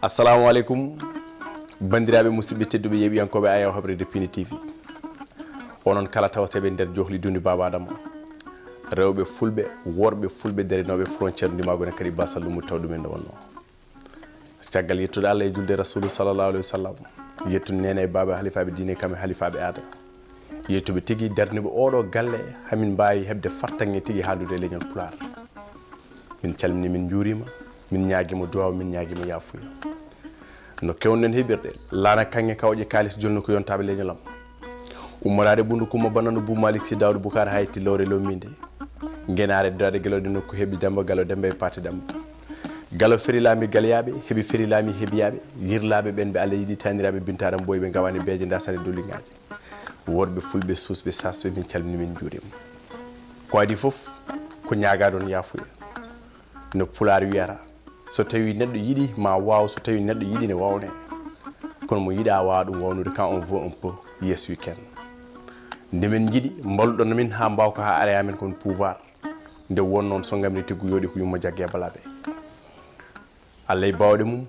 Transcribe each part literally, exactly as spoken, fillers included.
Assalamu aleykum, banndiraaɓe, musidɓe tedduɓe, yeeɓiyankooɓe Ayaw Haɓre Defini T V. Onon kala tawateeɓe nder johli dundi Baaba Adama, rewɓe fulɓe, worɓe fulɓe, darinooɓe frontière ndimaagu, enen kadi baasal ɗum tawɗumen no wonno. Caggal yettude Allah e julde Rasulu sallallahu alaihi wasallam, yettude neene e baaba halifaaɓe diine kam e halifaaɓe aada. Yettuɓe tigi darniiɓe oɗo galle, hamin mbaawi heɓde fartaŋŋe tigi haaldude e leñol Pulaar. Min calmini, min njuurima, min ñaagiima duwaaw, min ñaagiima yaafuya. No kewnen heɓirde, laana kaŋŋe kawƴe kaalis jolno ko yontaaɓe leñol am. Ummoraade Bundu Kumba Banano Buu Malik Si Daawda Bukaar Hayti lowre lomminde. Ngenaare duraade gelooɗe nokku heɓi Demba Galo Demba e Paati Demba. Galo ferilaami galyaaɓe, heɓi ferilaami heɓiyaaɓe, yirlaaɓe ɓen ɓe Allah yiɗi, taaniraaɓe bintaaram boyɓe ngawani beeje ndasani duliŋaaje. Worɓe fulɓe suusɓe saasɓe, min calmini, min njuurima. Ko adii fof, ko ñaagaa ɗon yaafuya. No Pulaar wiyata, so tawi neɗɗo yiɗi ma waaw, so tawi neɗɗo yiɗi ne waawne. Kono mo yiɗaa waawa ɗum waawnude, quand on veut on peut, yes we can. Nde min njiɗi, mballuɗon min haa mbaaw ko haa are amen kon pouvoir. Nde won noon so ngamri tiggu yooɗi ko yumma jagge e balaɓe. Allah e baawɗe mum,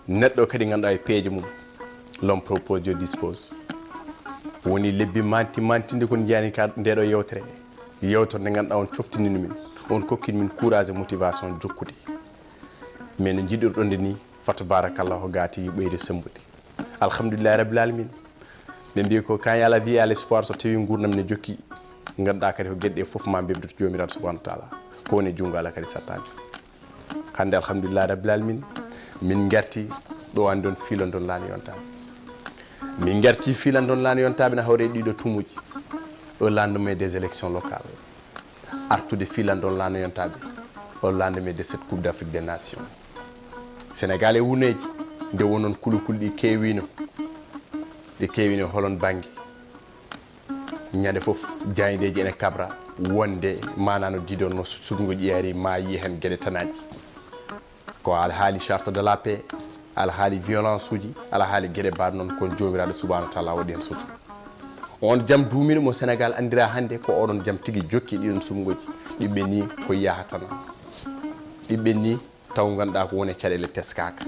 neɗɗo kadi ngannduɗaa e peeje mum. L'homme propose, Dieu dispose. Woni lebbi manti mantinde kon njiyani ka nde ɗo yewtere. Yewtere nde ngannduɗaa on coftinini min, on kokkin min courage e motivation jokkude. Mais no njiɗirɗon nde ni, fa tabarakallahu, gaati ɓeyde sembude. Alhamdulillahi rabbil alamin. Ɓe mbiyi ko quand il y a la vie, il y a l'espoir, so tawi nguurndam ne jokki, ngannduɗaa kadi ko geɗe ɗe fof ma mbebdoto Joomiraaɗo subhanahu wa taala. Ko woni junngo Allah kadi sattaani. Hannde alhamdulillahi rabbil alamin, min ngarti ɗo anndon fiilondon laana yontaaɓe. Min ngarti fiilondon laana yontaaɓe na hawre ɗiɗo tumuji. Au lendemain des élections locales. Artude fiilondon laana yontaaɓe. Au lendemain de cette Coupe d'Afrique des Nations. Sénégal e wuneeji, nde wonon kulukul ɗi keewino. Ɗi keewino holon bannge. Ñande fof, jaayndeeji ene kabra wonde maanaa no diidorno sutngo ƴeeri ma yi heen geɗe tanaaji. Ko alhaali charte de la paix, alhaali violence uji, alhaali geɗe mbaɗ noon kon Joomiraaɗo subhanahu wa taala waɗi heen sutura. On jam duumiiɗo mo Sénégal anndira hannde ko oɗon jam tigi jokki ɗiɗon sumngoji. Ɗi ɓenni ko yahatana. Ɗi ɓenni taw ngannduɗaa ko woni e caɗeele teskaaka.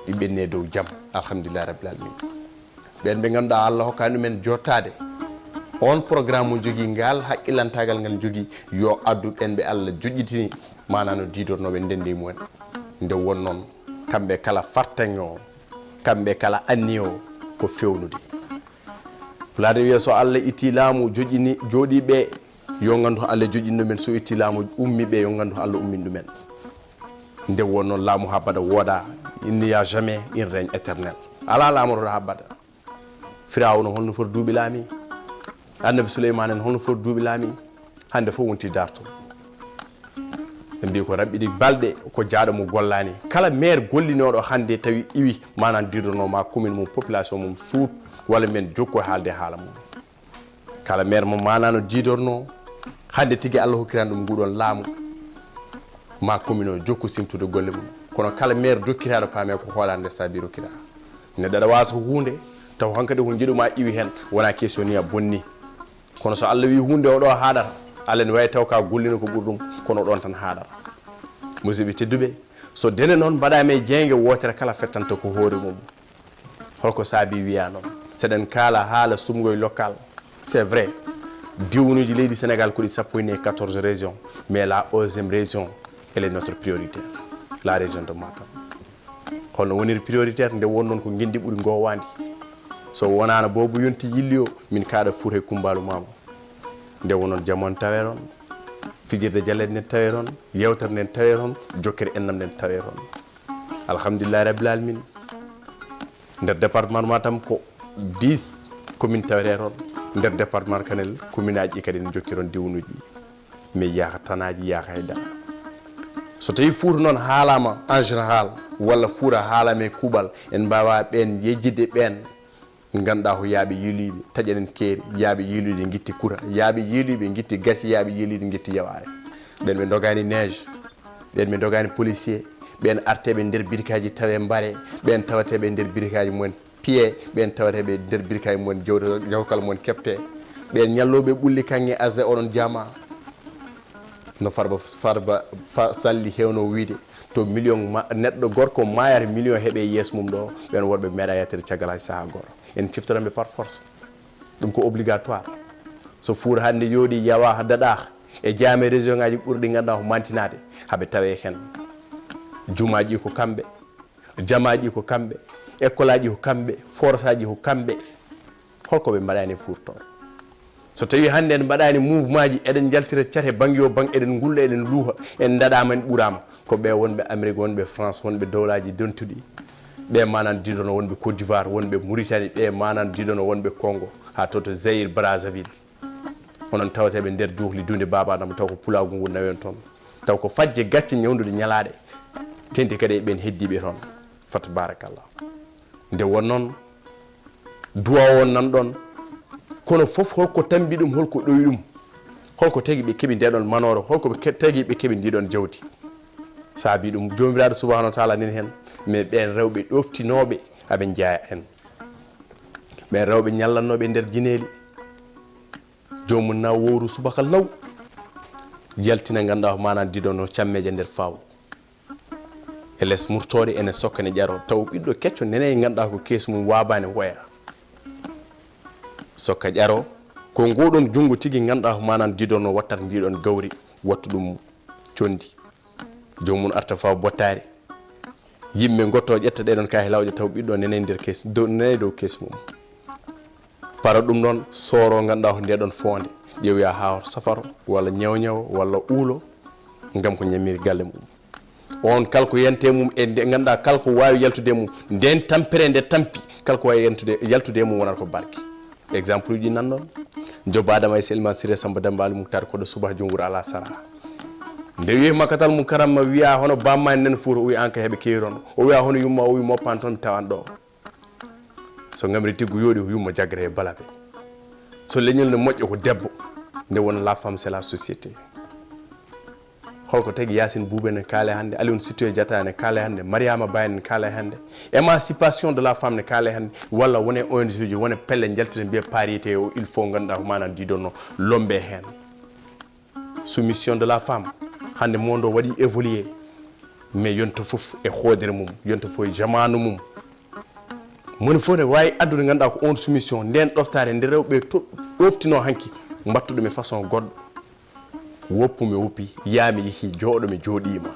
Ɗi ɓenni e dow jam, alhamdulillahi rabbil alamin. Ɓen ɓe ngannduɗaa Allah hokkani ɗumen jottaade on programme mo jogii ngal, haqqillantaagal ngal jogii, yo addu ɓen ɓe Allah joƴƴitini, maanaa no diidornooɓe ndenndi mumen. Nde won noon, kamɓe kala fartaŋŋe o, kamɓe kala anniye o ko fewnude. Pulaar ne wiya so Allah itti laamu joƴƴini jooɗiiɓe, yo nganndu Allah joƴƴini ɗumen, so itti laamu ummiiɓe, yo nganndu Allah ummini ɗumen. Nde won noon laamu habada wooda, il n'y a jamais un règne éternel. Alaa laamorooɗo habada. Firawuna holno foti duuɓi laami? Annabi Suleymaana en holno foti duuɓi laami? Hannde fof wonti darto. Ɓe mbii ko raɓɓiɗi balɗe ko jaaɗo mo gollaani. Kala maire gollinooɗo hannde tawi iwi maanaam diidornoo ma commune mum, population mum suut walla men jokko haalde haala mum. Kala maire mo maanaano diidornoo hannde tigi Allah hokkirani ɗum nguɗon laamu ma commune o jokko simtude golle mum. Kono kala maire dokkiraaɗo paame ko hoolaande saabi rokkiraa. Neɗɗo aɗa waasa huunde taw hankadi ko njiɗuma iwi heen, wona question ni a bonni. Kono so Allah wi huunde o ɗo haaɗata, Allah ne wawi taw ka gollino ko ɓuri ɗum, kono ɗon tan haaɗata. Musidɓe tedduɓe, so dene noon mbaɗama e jeynge wootere kala fettanta ko hoore mum. Holko saabi wiya noon? Seɗen kaala haala sumngoy local. C'est vrai, diwnuji leydi Sénégal ko ɗi sappo e nayyi, quatorze régions, mais la onzième région, elle est notre priorité, la région de Matam. Holno woniri prioritaire? Nde won noon ko ngenndi ɓuri ngowaandi. So wonaano boobu yonti yilli o, min kaaɗa Fuuta e Kumbaalu Maama. Nde won noon jam on taweron, fijirde jaleeɗe nden taweron, yewtere nden taweron, jokkere ennam nden taweron. Alhamdulillahi rabbil alamin. Nder département Matam ko dix commune tawete toon. Nder département Kanel, commune aji ɗi kadi ne jokki toon diwnuji. Mais yaha tanaaji, yaha e dal. So tawi Fuuta noon haalama en général, walla Fuuta haalama e kuuɓal, en mbawa ɓen yejjidde ɓen. Ngannduɗaa ko yaaɓe yeluɓe taƴanen keeri, yaaɓe yeluɓe ngitti kura, yaaɓe yeluɓe ngitti gacce, yaaɓe yeluɓe ngitti yawaare. Ɓen ɓe ndogani neige, ɓen ɓe ndogani policier, ɓen arteɓe nder birkaji tawe mbare, ɓen tawateɓe nder birkaji mumen piye, ɓen tawateɓe nder birkaji mumen jawta-, jawkal mumen kefte, ɓen ñalloɓe ɓulli kaŋŋe asde oɗon jama. No Farba, Farba Fa-, Salli hewno wiide, To million ma, neɗɗo gorko maayata million heɓe yeeso mum ɗo, ɓen worɓe meeɗa yettere caggal hay saha goto. En ciftotan ɓe par force. Ɗum ko obligatoire. So fuur hannde yooɗi yawa daɗa e jaame région ngaji ɓurɗi ganduɗa ko mantinaade, haɓe tawe hen. Jumaaji ko kamɓe, jamaaji ko kamɓe, école aji ko kamɓe, force aji ko kamɓe. Holko ɓe mbaɗani fuur toon? So tawi hannde en mbaɗani mouvement ji, eɗen jaltira cate bang yo bang, eɗen ngulla, eɗen luuha, en daɗama, en ɓurama. Ko ɓe wonɓe Amérique, wonɓe France, wonɓe dowlaji dentuɗi. Ɓe manan didono wonɓe Côte d'Ivoire, wonɓe Mauritanie, ɓe manan didono wonɓe Congo, ha to to Zaïre, Brazzaville. Onon tawata ɓe nder juhli dunde Baba Adama, taw ko pulaagu ngu nawi on toon. Taw ko fajje gacce ñawndude ñalaaɗe. Tenti kadi e ɓen heddiiɓe toon. Fa tabarakallah. Nde won noon, duwa on nan ɗon. Kono fof holko tambi ɗum, holko ɗowi ɗum? Holko tagi ɓe keɓi nde ɗon manoore? Holko ɓe ke-, tagi ɓe keɓi ndi ɗon jawdi? Saabi ɗum, Joomiraaɗo subhanahu wa taala nani hen, mais ɓen rewɓe ɗoftinooɓe, aɓe njeya hen. Ɓen rewɓe ñallannooɓe nder jineeli. Joomum na wowru subaka law, yaltina, ganduɗa ko manan didono cammeje nder fawru. E les murtoɗe ene sokka ne ƴaro, taw ɓiɗɗo kecco nene, ganduɗa ko keesi mum wabani hoya. Sokka ƴaro, ko ngoɗon junngo tigi, ganduɗa ko manan didono wattata ndiɗon gawri, wattu ɗum condi. Joomum arta fawa bottaari. Yimɓe ngotto ƴetta ɗeɗon kahi lawƴe, taw ɓiɗɗo nene nder kees, dow, nene dow kees mum. Para ɗum ɗon, sooro, ganduɗa ko nde ɗon foonde. Ƴeewoya ha safaro, walla ñewñewo, walla uulo, ngam ko ñamiri galle mum. On kala ko yante mum e nde ganduɗa, kala ko wawi yaltude mum, nden tampere nde tampi, kala ko wawi yantude, yaltude mum wonata ko barke. Exemple uji nan noon. Joba Adama e Selma Siré Samba Demba Ali Muktar koɗo subaha junguro ala sara. Nde wiye Makatal Mukarrama wiya hono bamma en nen Fuuta, o wi an ka heɓe kewiron. O wiya hono yumma, o wi moppan toon mi tawan ɗo. So ngamri tiggu yooɗi ko yumma jaggata e balabe. So leñol ne moƴƴo ko debbo. Nde wona la femme c'est la société. Holko tagi Yacine Boubou ne kaale hannde, Alioune Sitoé Diatta ne kaale hannde, Mariama Ba ne kaale hannde, émancipation de la femme ne kaale hannde, walla wone O N G ji, wone pelle njaltite mbiye parité o, il faut ganduɗa ko manan didono lombe hen. Soumission de la femme, hannde monde o waɗi évolué, mais yonto fof e hoodere mum, yonto fof e jamanu mum. Moni fof ne wawi addude ganduɗa ko on soumission, nden ɗoftare nde rewɓe to-, ɗoftino hanki, mbattu ɗum e façon goɗɗo. Woppu mi woppi, yaa mi yehi, jooɗo mi jooɗiima.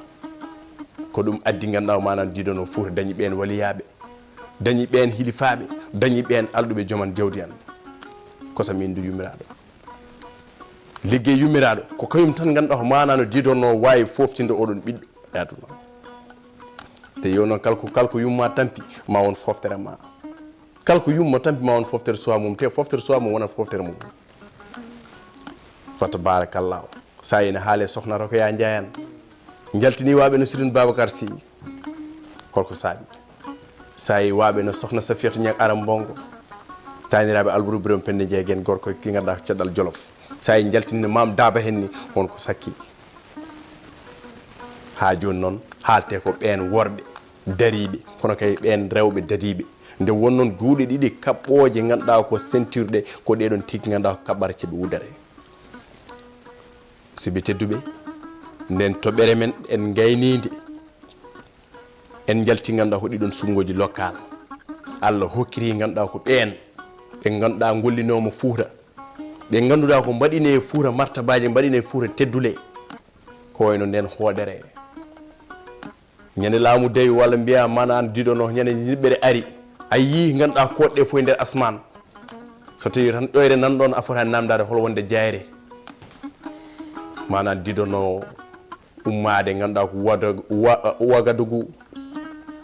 Ko ɗum addi ganduɗa o manan didono Fuuta dañi ɓeen waliyaɓe, dañi ɓeen hilifaaɓe, dañi ɓeen alɗuɓe joman jawdi an. Kosa min ndu yummiraaɗo. Liggey yummiraaɗo, ko kañum tan ganduɗa ko manano didono wawi foftinde oɗon ɓiɗɗo e aduna. Te yo noon kala ko, kala ko yumma tampi, ma won foftere ma. Kala ko yumma tampi ma won foftere suwa mum, te foftere suwa mum wona foftere mum. Fa tabarakallahu. Sa ina haale sohna Rokhaya Ndiaye en. Jaltini waɓe no Serigne Babacar Sy. Holko saabi? Sa yi waɓe no sohna Safiyatu Niang Aram Bongo. Taniraɓe Alboury Birame Pende Ndiaye gen gorko ki ganduɗa ko caggal Jolof. Sa yi jaltini no Mame Daba hen ni, won ko sakki. Ha joni noon haalte ko ɓen worɓe dariɓe, kono kay ɓen rewɓe dariɓe. Nde won noon duuɗe ɗiɗi kaɓɓooje ganduɗa ko ceinture ɗe, ko ɗeɗon tigui ganduɗa ko kaɓɓara ceeɓe wudere. Musidɓe tedduɓe, nden toɓɓere men en gaynide, en jalti ganduɗa ko ɗiɗon suɓngoji local. Allah hokkiri ganduɗa ko ɓen ɓe ganduɗa gollinoma Fuuta, ɓe ganduɗa ko mbaɗine Fuuta martabaji, mbaɗine Fuuta teddule. Ko wayno nden hoodere. Ñande laamu dewi walla mbiya mana an diɗo no ñande niɓɓere ari. A yii ganduɗa koɗɗe fof e nder asman. So tawi tan ɗoyre nan ɗon a fotani namdade hol wonde jayre. Mana diɗo no ummade ganduɗa ko Wada-, Wa-, Ouagadougou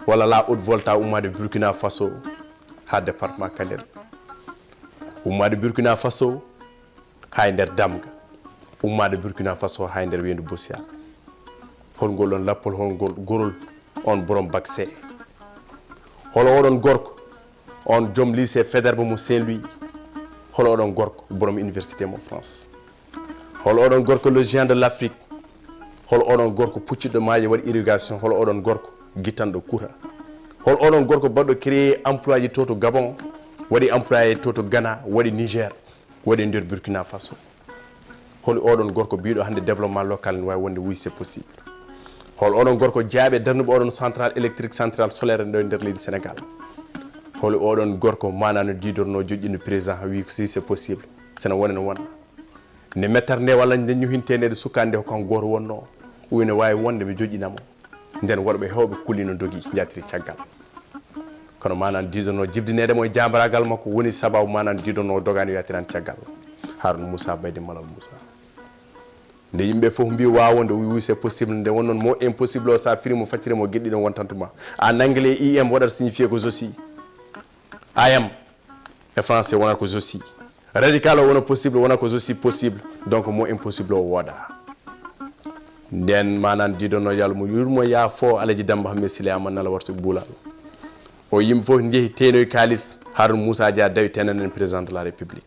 walla la haute volta ummade Burkina Faso ha département Kanel. Ummade Burkina Faso hay nder Damga, ummade Burkina Faso hay nder Weendu Bosiya. Holngol ɗon lappol, holngol gorol on borom bac C? Holo oɗon gorko on joom lycée Faidherbe mo Saint-Louis? Holo oɗon gorko borom université mo France? Holo oɗon gorko le géant de l'Afrique? Holo oɗon gorko pucciɗɗo maaje waɗi irrigation? Holo oɗon gorko gittanɗo kuuta? Holo oɗon gorko baɗɗo créé emploi ji to to Gabon, waɗi employé to to Ghana, waɗi Niger, waɗi nder Burkina Faso? Holi oɗon gorko biɗo hande développement local ne wawi wonde oui c'est possible? Hol oɗon gorko jaaɓe darnuɓe oɗon central électrique, central solaire ɗo e nder leydi Sénégal? Hol oɗon gorko manano didorno joƴƴino président wi ko si c'est possible, sene wona no wona? Nde mettere nde walla nde ñuhinte nde, nde sukkaande nde ko kanko gooto wonnoo, o ina waawi wonde mi joƴƴinamo. Nden worɓe heewɓe kulino, ndogi, njaatiri caggal. Kono manano didorno jibdineede mo e jaambaraagal makko woni sababu manano didorno dogaani, o yaatiraani caggal. Harouna Moussa Bayde Malal Moussa. Nde yimɓe fof mbi waawa wonde, o wi c'est possible, nde wonnoon mot impossible o, sa firi mo, facciri mo, geɗɗi ɗon wontantu ma. En anglais, I M waɗata signifié ko je suis. I am e français wonata ko je suis. Radical o wona possible, wona ko je suis possible. Donc mot impossible o wooda. Nden manano didorno, yo Allah mo yurmo, yaafo Alaji Damba Hammet Sile Aman Nala Warsugu Bulal. O yimɓe fof njehi tenoy kaalis, Harouna Moussa Dia dawi tenanen président de la République.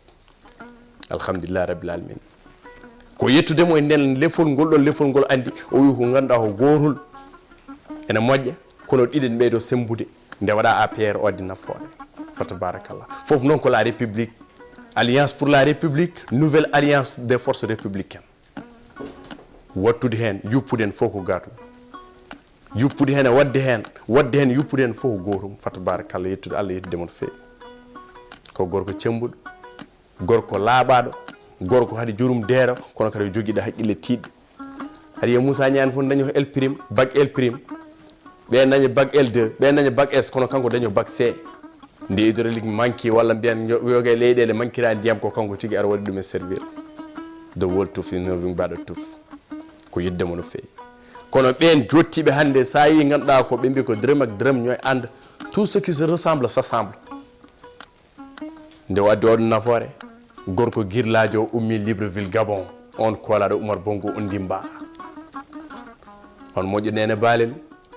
Alhamdulillah rabbil alamin. Ko yettude mo e nden lefol ngol, ɗon lefol ngol andi, o wi ko ngannduɗaa ko gootol ene moƴƴa, kono ɗiɗen ɓeydo sembude, nde waɗa A P R o addi nafoore. Fa tabarakallah. Fof noon ko la République, Alliance pour la République, Nouvelle Alliance des Forces Républicaines. Wattude heen, yuppude heen fof ko gaatum. Yuppude heen e waɗde heen, waɗde heen, yuppude heen fof ko gootum. Fa tabarakallah, yettude Allah, yettude mo no feewi. Ko gorko cembuɗo, gorko laaɓaaɗo, gorko hade jurum deero, kono kadi o jogiiɗo haqqille tiiɗɗe. Aɗa yiya Moussa Niane fof dañi ko L prime, bac L prime. Ɓe dañi bac L deux, ɓe dañi bac S, kono kanko dañi bac C. Nde hydraulique manque walla mbiyan yo-, yoga e leyɗeele manquera ndiyam, ko kanko tigi ara waɗi ɗum e servir. The world tuf is moving by the tuf. Ko yidde mo no feewi. Kono ɓeen jottiiɓe hannde, sa yi ngannduɗaa ko ɓe mbi ko dërëm ak dërëm ñooy ànd. Tout ce qui se ressemble s'assemble. Nde o addi oɗon nafoore, gorko Girlaajo o ummi Libreville, Gabon, on koolaaɗo Oumar Bongo, on ndimba. On moƴƴo Neene Baalel,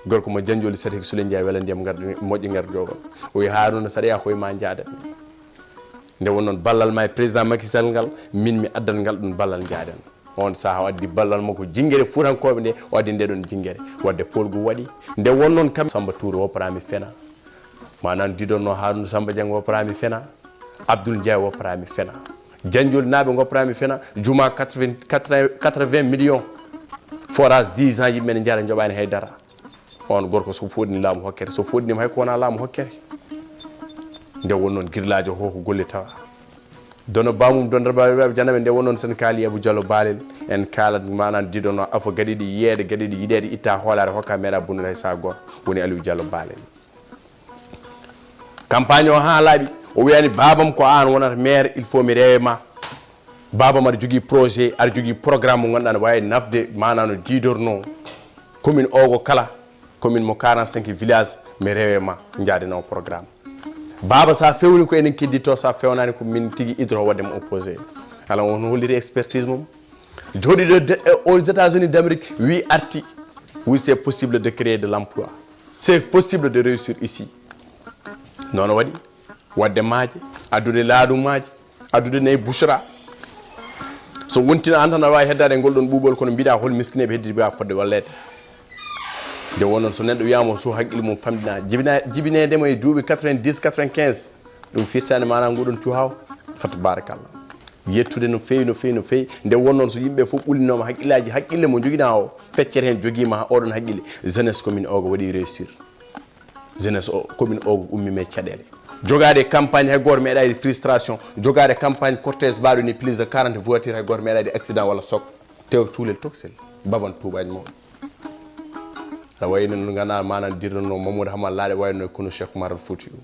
gorko mo Janjoli Sadik Sule Njaay, wela ndiyam ngar, moƴƴi ngar jogol. O wi Haaruna, saɗa yaa koye ma njaaden. Nde won noon ballal ma e président Macky Sall ngal, min mi addan ngal ɗum ballal njaaden. On saha o addi ballal makko jinngere fuutankooɓe nde, o addi nde ɗon jinngere. Wadde polgu waɗi. Nde won noon kam Samba Touré woppataa mi fena. Manan didonno Harouna Samba Dieng woppataa mi fena. Abdoul Ndiaye woppataa mi fena. Janjoli naaɓe ngoppataa mi fena. Juma quatre-vingts, quatre-vingts millions. Forage dix ans yimɓe ne njara njoɓaani hay dara. On gorko so foɗni laamu hokkere, so foɗnima hay ko wona laamu hokkere. Nde won noon girlaajo ho ko golle tawa. Dono bamum, donda babaɓe janaɓe, nde won noon sen kaali Abou Diallo Balel, en kaalat manan didono afo gaɗiɗi yiyeede, gaɗiɗi yiɗeede, itta hoolaare hokka meeɗa bonnude hay saha goto. Woni Aliou Diallo Balel. Campagne o ha laaɓi, o wiyani babam ko an wonata maire, il faut mi rewe ma. Babam aɗa jogii projet, aɗa jogii programme mo ganduɗa ne wawi nafde, manan no jidorno commune Ogo kala, commune mo quarante-cinq village, mi rewe ma, jaaden o programme. Baba sa fewni ko enen keddito, sa fewnani ko min tigi idoro wadde mo opposé. Ala on holliri expertise mum. Joɗiɗo de, e, aux États-Unis d'Amérique, wi arti, wi c'est possible de créer de l'emploi. C'est possible de réussir ici. Nono waɗi, wadde maaje, addude laaɗum maaje, addude nayi bushra. So wontina an tan aɗa wawi heddade e ngol ɗon ɓuuɓol, kono mbiɗa hol miskineɓe heddi mbiɗa fodde walleede. Nde won noon so neɗɗo wiyama o suuha haqqille mum famɗina, jibina-, jibinedemo e duuɓi quatre-vingt-dix, quatre-vingt-quinze, ɗum firtani mana nguɗon cuhaw. Fat barakallah. Yettude no fewi, no fewi, no fewi. Nde won noon so yimɓe fof ɓullinoma haqqillaji, haqqille mo jogina o, feccere hen jogima oɗon haqqille. Jeunesse commune Ogo waɗi réussir. Jeunesse o, commune Ogo ummi me caɗele. Jogade campagne hay goto meeɗa yiɗi frustration. Jogade campagne cortège mbaɗo ni plus de quarante voiture hay goto meeɗa yiɗi accident walla sok. Tew cuulel toksel. Baban tuubaji mawɗi. Aɗa wayno no ganduɗa manan dirranno Mamadou Hamad Laaɗe wayno kono Cheikh Oumar Foutiyou.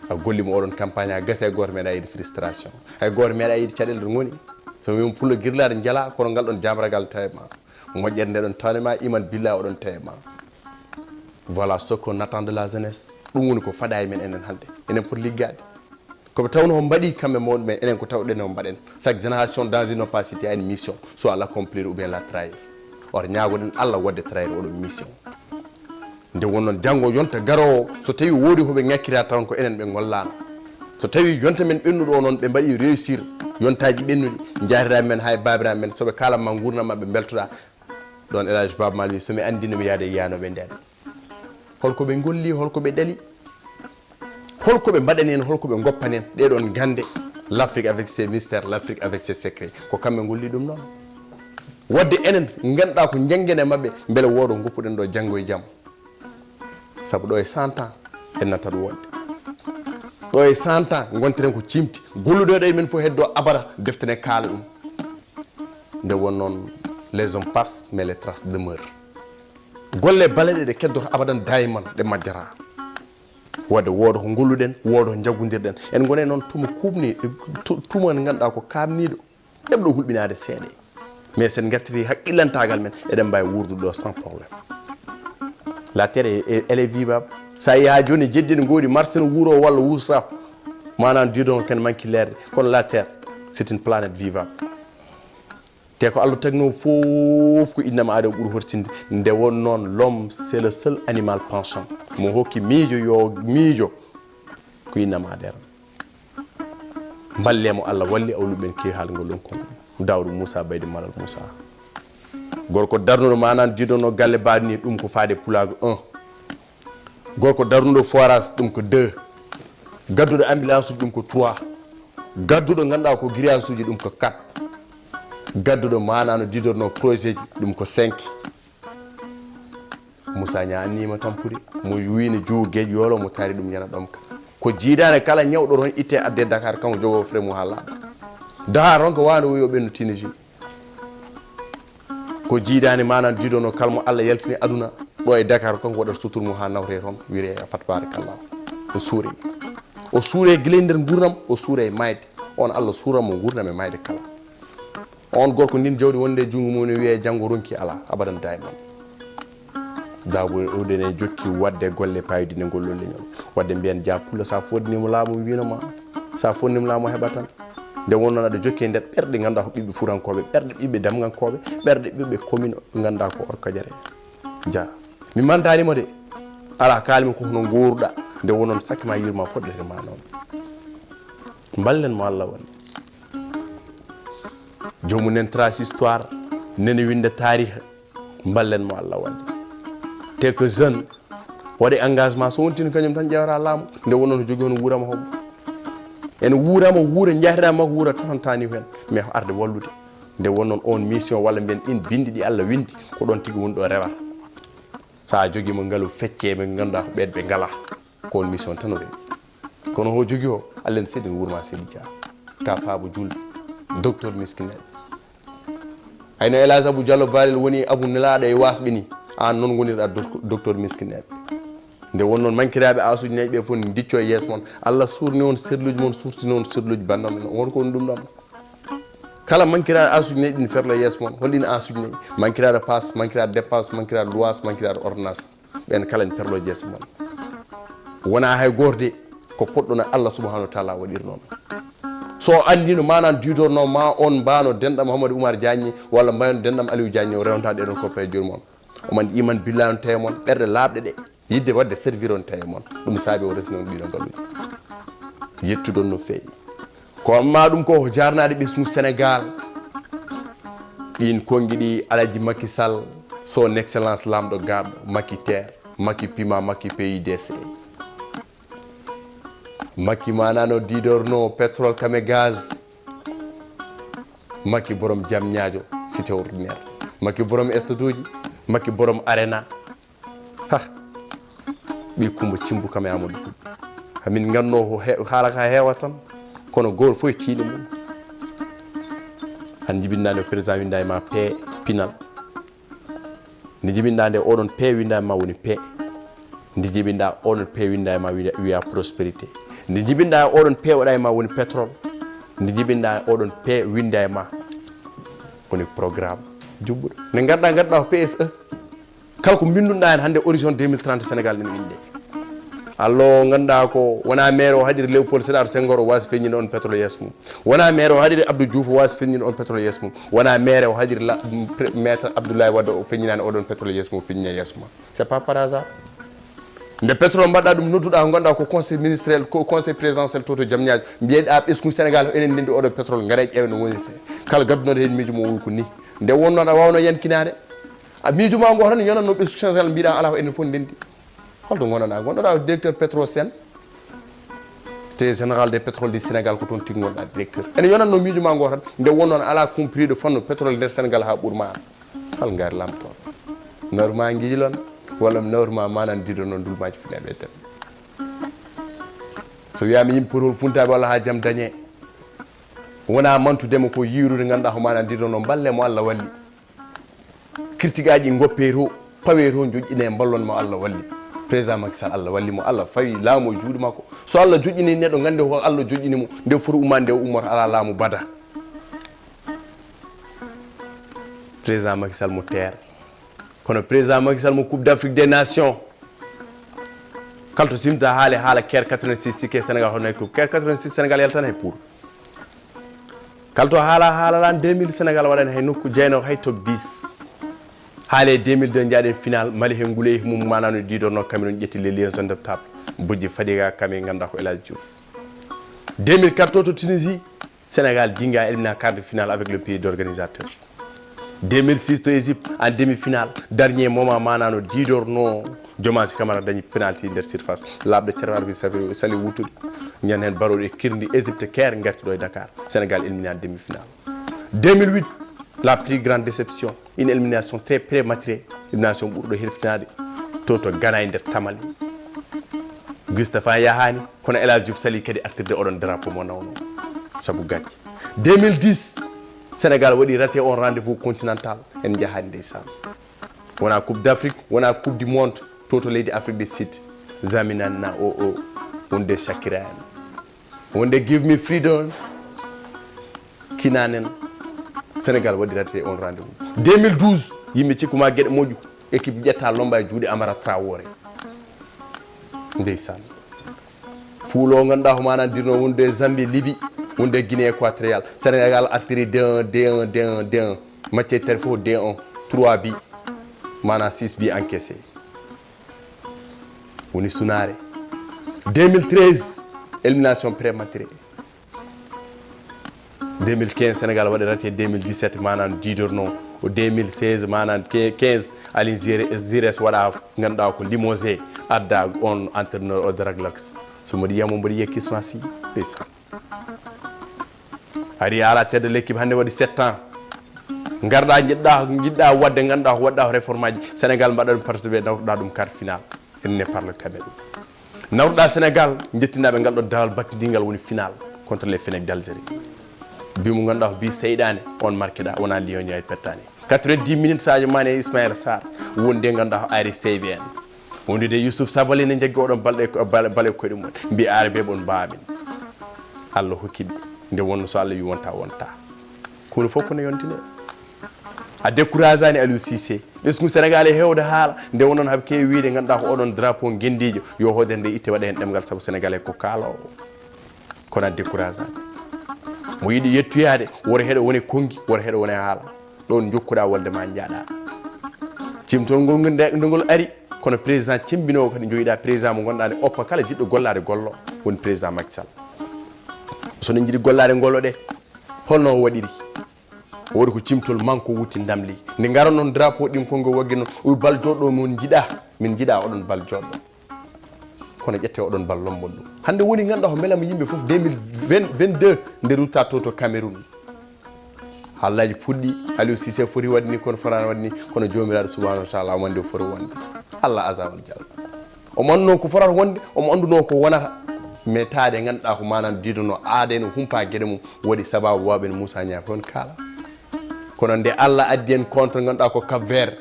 A gollimo oɗon campagne ha gasi hay goto meeɗa yiɗi frustration. Hay goto meeɗa yiɗi caɗele ɗo ngoni. So wima pullo girlaɗo jala kono ngal ɗon jamragal tawi ma. Moƴƴere nde ɗon tawde ma, iman billa oɗon tawi ma. Voilà ce qu'on attend de la jeunesse. Ɗum woni ko faɗa e men enen hannde. Enen poti liggade. Ko ɓe tawno on mbaɗi kamɓe mawɗo men, enen ko tawɗen on mbaɗen. Chaque génération dans une opacité a une mission, soit l'accomplir ou bien la trahir. Or ñaagoɗen Allah wadde trahir oɗo mission. Nde won noon janngo yonta garoowo, so tawi woodi ko ɓe ŋakkira tan ko enen ɓe ngollano. So tawi yonta men ɓennuɗo o noon ɓe mbaɗi réussir yontaji ɓennuɗi, jaatiraɓe men hay babiraɓe men, so ɓe kalan ma gurdam maɓɓe beltoɗa. Ɗon El Hadj Baba Maal wi, so mi anndi no mi yaada e yiyanoɓe nden. Holko ɓe golli, holko ɓe dali, holko ɓe mbaɗani en, holko ɓe ngoppani en. Ɗeɗon gande, l'Afrique avec ses mystères, l'Afrique avec ses secrets. Ko kamɓe golli ɗum noon. Wadde enen ngannduɗaa ko njanngen e maɓɓe, mbele woodo ngoppuɗen ɗo janngo e jam. Sabu ɗo e cent ans en nattat wodde. Ɗo e cent ans ngontiren ko cimti. Golluɗo ɗo e men fof heddo abada defte ne kaala ɗum. Nde won noon, les hommes passent, mais les traces demeurent. Golle baleɗe ɗe keddoto abadan dayman ɗe majjata. Wadde woodo ko golluɗen, woodo ko njaggondirɗen. En ngone noon tuma kuuɓni, tu-, tuma ngannduɗaa ko kaamniiɗo. Ɗeɓɗo hulɓinaade seeɗa. Mais sen ngartiri haqqillantaagal men, eɗen mbaawi wuurdude ɗo sans problème. La terre est, est, elle est vivable. So a yaha jooni jeddini ngoodi marse no wuuro walla wuusra. Maanaam didon ken manki leerde. Kono la terre, c'est une planète vivable. Te ko Allah tagno fof ko innama aadama ɓuri hortinde. Nde won noon, l'homme, c'est le seul animal pensant. Mo hokki miijo yo miijo ko innama aadama. Mballe mo Allah walli awluɓe en kewi haalgol ɗum kon. Daawuda Moussa Baydi Malal Moussa. Gorko darnuɗo manan didono galle baɗni ɗum ko faade pulaagu un. Gorko darnuɗo forage ɗum ko deux. Gadduɗo ambulance ɗum ko trois. Gadduɗo ganduɗa ko grillage uji ɗum ko quatre. Gadduɗo manano didorno projet ji ɗum ko cinq. Moussa Niang anniyima tampude, mo wino juwo geeƴ yoolo, mo taari ɗum yana ɗomka. Ko jiidaane kala ñawɗo toon itte adde Dakar, kanko jogo frais mum haa laaɓa. Dakar toon ko wawde wiyo ɓenno Tunisie. Ko jiidaane manan didono kala mo Allah yaltini aduna ɗo e Dakar, kanko waɗata sutur mum haa nawre toon, wire a fat barakallah. O suure. O suure gila e nder gurdam, o suure e mayde. On Allah suura mo gurdam e mayde kala. On gorko ndin jawdi wonde e junngo mum ne wiya janngo ronki ala abadan daiman. Dabo oɗen e jokki wadde golle payidi ne ngol leñol. Wadde mbiyan ja pullo sa fodnimo laamu wino ma. Sa fodnimo laamu heɓa tan. Nde wonnoon aɗa jokki e nder ɓerɗe ngannduɗaa ko ɓiɓɓe furankoɓe, ɓerɗe ɓiɓɓe damgankoɓe, ɓerɗe ɓiɓɓe commune ɓe ngannduɗaa ko orkajere. Ja. Mi mandarima de. Ala kalmi ko hono nguurɗa. Nde wonon sakki ma yurma fodde ma noon. Mballen mo Allah woni. Joomu nen trace histoire, nene winnda taariha, mballen mo Allah waɗi. Te ko jeune, waɗi engagement, so wontin kañum tan ƴeewata laamu, nde wonno no jogii hono wuurama hombo. Ene wuurama wuura, njahira makko wuura tatantani hen, mais ko arde wallude. Nde wonnon on mission walla mbiyen ɗin bindi ɗi Allah windi, ko ɗon tigi woni ɗo rewata. Sa jogima ngalu fecce ɓe ngannduɗaa ko ɓen ɓe ngala. Ko on mission tan o rewi. Kono ho jogi o, Allah ne seedi wurma seedi ja. Ka faabo julɓe. Docteur miskinneɓe. Ayno El Hadj Abou Diallo Balel woni Abou Nelaɗo e wasɓe ni. An noon gonirɗa doc-, docteur miskinneɓe. Nde won noon mankiraɓe asuji nayi ɓe fof ne dicco e yeeso mon. Allah surni on serluji mon, surtini on serluji bandam on. Won ko on ɗum ɗon. Kala mankiraɗo asuji nayi ɗin ferlo e yeeso mon. Holɗin asuji nayi? Mankiraɗo passe, mankiraɗo dépense, mankiraɗo loyer, mankiraɗo ordonnance. Ɓen kala en perlo jeese mon. Wona hay goto de ko poɗɗo no Allah subhanahu wa taala waɗir noon. So o andino manan didorno ma on mbano denɗam Hamadi Oumar Diagne walla mbayon denɗam Aliou Diagne o rewnta ɗe ɗon koppe e jooni mon. Oman iman billahi on tawi mon ɓerɗe laaɓɗe ɗe. Yidde wadde servir on tawi mon. Ɗum saabi o resni on ɗiɗo ngaluji. Yettude on no feewi. Ko amma ɗum ko jarnaade ɓesngu Sénégal. Ɗin konngi ɗi Alaji Macky Sall, son excellence lamɗo garɗo, Macky terre, Macky piment, Macky P U D C. Macky manano didorno pétrole kame gaz. Macky borom jam ñaajo, cité ordinaire. Macky borom stade uji, Macky borom arena. Ha. Ɓii Kumba Cimbu kam e Amadou Kumba. Hamin nganno ko he-, haala ka heewa tan. Kono goto fof e tiiɗe mum. An jibinɗa nde président winda e ma paix, pinal. Nde jibinɗa nde oɗon paix winda e ma woni paix. Nde jibinɗa oɗon paix winda e ma wiya, wiya prospérité. Nde jibinɗa oɗon paix waɗa e ma woni pétrole. Nde jibinɗa oɗon paix winda e ma woni programme juɓɓuɗo. Nde ngarɗa, ngarɗa ko P S E. Kala ko mbinduɗa hen hannde, horizon deux mille trente Sénégal ene winde. Allo, ganduɗa ko wona maire o haɗiri Léopold Sédar Senghor o wasi feññinde on pétrole yeeso mum. Wona maire o haɗiri Abdou Diouf o wasi feññinde on pétrole yeeso mum. Wona maire o haɗiri la, pre-, maître Abdoulaye Wade o feññinani oɗon pétrole yeeso mum, feññina yeeso ma. C'est pas par hasard. Nde pétrole mbaɗɗa ɗum, nodduɗa ko ganduɗa ko conseil ministériel, ko conseil présidentiel to to Diamniadio. Mbiyeɗa ɓesngu Sénégal, enen ndendi oɗo pétrole, ngara ƴeewen no wonirte. Kala gaddunoɗo hen miijo mo o wi ko ni. Nde wonno aɗa wawno yankinade. A miijo ma ngo tan yonatno ɓesngu Sénégal, mbiɗa ala ko enen fof ndendi. Holto gonɗa? Gonɗa ko directeur Petrosen. Te Général des Pétroles du Sénégal ko toon tigi ngonɗa directeur. Ene yonatno miijo ma ngo tan, nde wonnoon ala compris ɗo fanno pétrole nder Sénégal ha ɓuur ma. Sal ngari lamto. Norma ngiilon, walla norma manan dido noon dulmaji funeɓe tan. So wiyama yimɓe potol funtaɓe walla ha jam dañe. Wona mantudema ko yirude ganduɗa ko manan dido noon balle mo Allah walli. Critique aji goppe to, pawe to, joƴƴine ballon mo Allah walli. Président Macky Sall Allah walli mo, Allah fawi laamu e juuɗe makko. So Allah joƴƴini neɗɗo gande ko Allah joƴƴini mo, nde foti umma nde ummata ala laamu bada. Président Macky Sall mo terre. Kono président Macky Sall mo Coupe d'Afrique des Nations. Kalto simta haale haala ker quatre-vingt-six sikke Sénégal hono ko ker quatre-vingt-six Sénégal yaltan hay pour. Kalto haala haala lan deux mille Sénégal waɗani hay nokku jeyno hay top dix. Haale deux mille deux jaaɗen final Mali he ngule mum manano dido no Cameroun ƴetti les Lions indomptables. Bojji Fadiga kami ganda ko El Hadj Diouf. Deux mille quatre to Tunisie, Sénégal dinga élimina quart de finale avec le pays d'organisateur. Deux mille six to Égypte en demi-finale, dernier moment manano didorno Jomasi Camara dañi penalty nder surface. Labɗo ceerno arbitre sali wutude. Ñan hen baroɗo e kirdi Égypte ker garti ɗo e Dakar. Sénégal éliminé en demi-finale. Deux mille huit, la plus grande déception, une élimination très prématurée. Élimination ɓurɗo herfinade to to Ghana e nder tamale. Gustapha yahani kono El Hadj Diouf sali kadi artirde oɗon drapeau mo nawno sabu gacce. Deux mille dix, Sénégal waɗi raté on rendez-vous continental, en jahani ndeysaan. Wona Coupe d'Afrique, wona Coupe du Monde, to to leydi Afrique du Sud. Zamina na o o wonde Shakira en. Wonde give me freedom. Kinanen. Sénégal waɗi raté on rendez-vous. Deux mille douze, yimɓe cikkuma gueɗe moƴƴu. Équipe ƴetta lomba e juuɗe Amara Traoré. Ndeysaan. Puulo o ganduɗa ko manan dirno wonde Zambie, Libye, wonde Guinée équatoriale. Sénégal artiri deux un, deux un, deux un, deux un. Match tari fof deux un, trois buts. Mana six buts encaissés. Woni sunare. Deux mille treize, élimination prématurée. Deux mille quinze, Sénégal waɗi raté deux mille dix-sept, manan didorno. O deux mille seize, manan quinze, Alin Zire-, Zires waɗa ganduɗa ko limogé, adda on entraîneur o Draglax. So mboɗo yiyamo mboɗo yiya kisma si. Ndeysaan. Ari à la tête de l'équipe hande waɗi sept ans. Garɗa jiɗɗa, jiɗɗa wadde ganduɗa ko waɗɗa ko réforme aji. Sénégal mbaɗa ɗum participer nawtuɗa ɗum quart final. Enne par le Cameroun. Nawruɗa Sénégal, jettinaɓe ngal ɗo dawal battidingal woni final contre les Fennecs d'Algérie. Bi mo ganduɗa ko bi seyɗane, on marqueɗa, wona Lion ñawi pettani. Quatre-vingt-dix minutes Sadio Mané e Ismaïla Sarr, wonde ganduɗa ko ari C V N. Wondude Youssouf Sabaly ne jaggi oɗon balɗe, bal-, bale koyɗe mum. Mbi arabe on mbamin. Allah hokkiɓe. Nde wonno so Allah wi wonta, wonta. Kono fof kono yontine. A découragani Aliou Cissé. Ɓesngu Sénégal e hewde haala. Nde wonon haɓe kewi wiide ganduɗa ko oɗon drapeau gendijo. Yo hoodere nde itte waɗa hen ɗemgal sabu Sénégalais ko kaalowo. Kono a découragani. Mo yiɗi yettoyade, woro heɗo wone Konngi, woro heɗo wone haala. Ɗon jokkuɗa wolde ma jaaɗa. Cimtol ngol nde, nde ngol ari, kono président cembinowo kadi joyiɗa président mo gonɗa nde oppa kala jiɗɗo gollade gollo, woni président Macky Sall. So ɗen jiɗi gollade gollo ɗe, holno o waɗiri? Wodi ko cimtol manko wutti ndam li. Nde ngaran noon drapeau ɗin kongo waggi noon, o wi bal joɗɗo mon jiɗa, min jiɗa oɗon bal joɗɗo. Kono ƴette oɗon bal lombon ɗum. Hande woni ganduɗa ko mbelama yimɓe fof deux mille vingt, vingt-deux nde rutta to to Cameroun. Haallaji puɗɗi, Aliou Cissé foti waɗni kono fotani waɗni, kono jomiraɗo subhanahu wa taala o mandi o foti wonde. Allah azza wa jalla. Omo anduno ko fotata wonde, omo anduno ko wonata. Mais taade ganduɗa ko manan didono aade no humpa gueɗe mum, waɗi sababu wawɓe no Moussa Niang kon kala. Kono nde Allah addi en contre ganduɗa ko Cap Vert,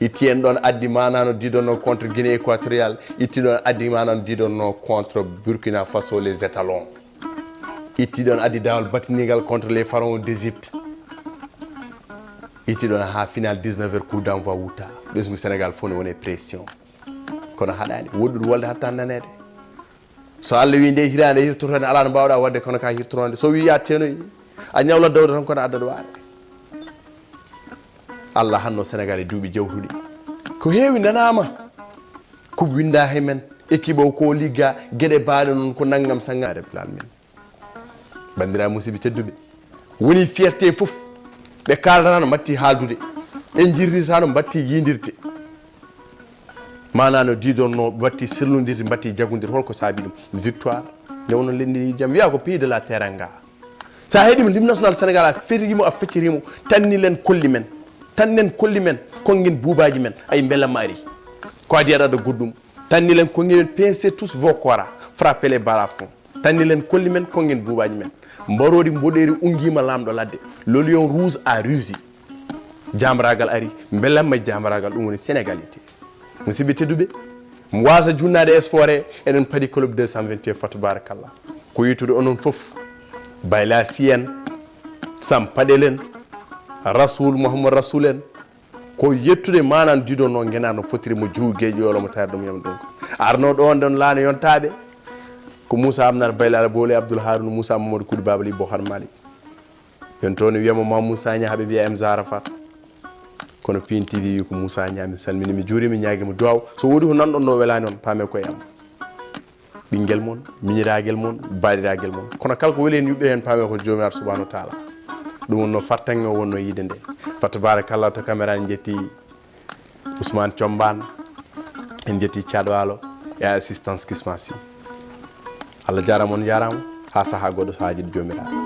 itti en ɗon addi manano didono contre Guinée équatoriale, itti ɗon addi manano didono contre Burkina Faso, les étalons. Itti ɗon addi dawal batinigal contre les pharaons d'Égypte. Itti ɗon ha final dix-neuf heures coup d'envoi wuta. Ɓesngu Sénégal fof ne woni e pression. Kono haɗani, woɗɗude wolde hatta nanede. So Allah wi nde hirande hirtortande ala no mbawɗa wadde kono ka hirtorande. So wi ya tenoy, a ñawlat dawde tan kono addat waade. Allah hanno Sénégal e duuɓi jawtuɗi. Ko heewi nanaama. Coupe winda he men. Équipe o ko ligga, geɗe baaɗe noon ko nanngam sanngam. Rabbil alamin. Banndiraaɓe musidɓe tedduɓe, woni fierté fof. Ɓe kaaldatano mbatti haaldude. Ɓe jirritano mbatti yiidirde. Maanaa no diidorno mbatti sellondirde, mbatti jaggondirde. Holko saabi ɗum? Victoire. Nde wono leydi ndi jam wiya ko pays de la teranga. So a heɗima lim national Sénégal, a ferrimo, a feccirimo, tanni len kolli men. Tannen kolli men, konngen buubaaji men. Ay, mbelamma ari. Ko adi aɗa goɗɗum. Tanni len konngen, pincez tous vos koras, frappez les balafons. Tanni len kolli men, konngen buubaaji men. Mbaroodi mboɗeeri ungiima laamɗo ladde. Le lion rouge a rugi. Jaamraagal ari, mbelamma jaamraagal, ɗum woni sénégalité. Musidɓe tedduɓe, mi waasa junnaade sport he, eɗen padi club deux cent vingt et un, fa tabarakallah. Ko yettude onon fof, Bayla Sy en, Sam Paɗel en, Rasoul, Mouhammad Rasoul en, ko yettude manan dido no ngena no fotiri mo juugeejo yolo mo tare ɗum yam ɗum. Arno ɗo on ɗon laana yontaaɓe, ko Moussa Amnar Bayla Boole, Abdoul Harouna, Moussa Mamadou Koudi, Babali Bokhar Mali. Yon toon wiyamo ma Moussa Niang, haɓe mbiya M Zara Fat. Kono P N T V wi ko Moussa Niang, mi salmini, mi juuri, mi ñaagi mo duwaw. So woodi ko nanɗon no welani on, paame koye am. Ɓinngel mon, miñiragel mon, baɗiragel mon. Kono kala ko weli en yuɓɓe heen, paame ko Joomiraaɗo Subhaanahu wa Taala. Ɗum wonno fartaŋŋe o wonno yiide nde. Fa tabarakallah, to caméra en jetti Ousmane Thiombane, en jetti Thiat Walo e assistance Kisma Sy. Allah jaarama, on jaarama. Ha saha goɗɗo, so haaji Joomiraaɗo.